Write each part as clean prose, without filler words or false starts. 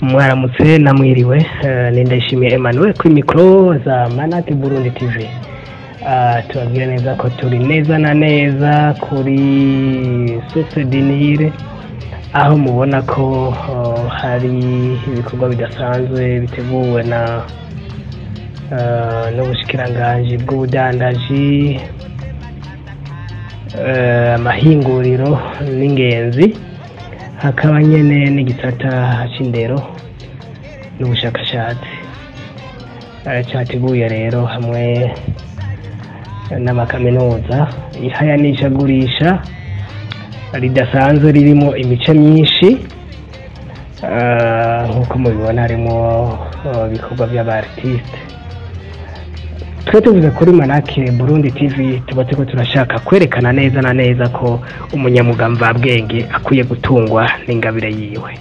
Mwaramutse namwiriwe, ni Ndayishimiye Emmanuel kuri mikoro za Manati Burundi TV. Tubabwira neza ko turi neza na neza kuri Source du Nil, aho mubona ko hari ibikorwa bidasanzwe biteguwe na n'ubushikiranganji bw'ubudandaji, amahinguriro n'ingenzi, hakaba nyene n'igisata c'indero n'ubushakashatsi categuye rero hamwe n'amakaminuza ihayanishagurisha ridasanzwe ririmo imice myinshi. Nk'uko mubibona, harimo ibikorwa vy'aba artiste. Twe tuvuze kuri Manake Burundi TV, tuba turiko turashaka kwerekana neza na neza ko umunyamwuga mvabwenge akwiye gutungwa n'ingabire yiwe.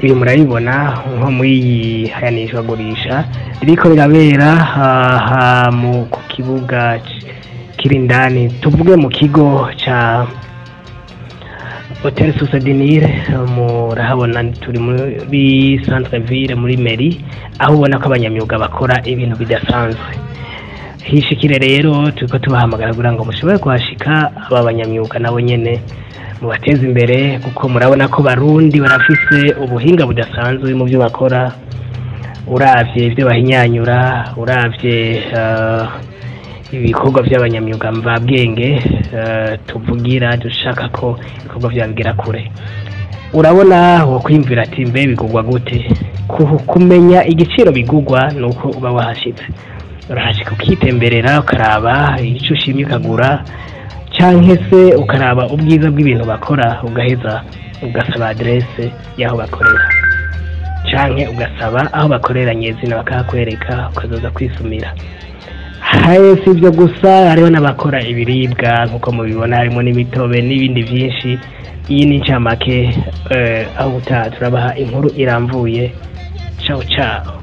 Ibi murabibona nko muri iyi hayanishwagurisha ririko rirabera mu ku kibuga kiri indani, tuvuge mu kigo ca Hotel Source du Nil. Murahabona turi muri centre ville, muri mairie, aho ubona ko abanyamyuga bakora ibintu bidasanzwe. Hishikire rero, turiko tubahamagara kugira ngo mushobore kuhashika, aba banyamyuga nabo nyene mubateze imbere, kuko murabona ko Barundi barafise ubuhinga budasanzwe mu byo bakora. Uravye ivyo bahinyanyura, uravye ibikorwa by'abanyamyuga mvabwenge, tuvugira dushaka ko ibikorwa vyabo bigera kure. Urabona wokwiyumvira ati: "Mbe bigurwa gute?" Kumenya igiciro bigurwa nuko uba wahashitse. Urahashika, ukitemberera, ukaraba ico ushimye ukagura, canke se ukaraba ubwiza bw'ibintu bakora, ugaheza ugasaba adresse y'aho bakorera, canke ugasaba aho bakorera nyezina bakahakwereka, ukazoza kwisumira. Haye, si ibyo gusa, hariho n'abakora ibiribwa nk'uko mubibona, harimo n'imitobe n'ibindi byinshi. Iyi ni incamake. Aho ubutaha turabaha inkuru irambuye. Ciao ciao.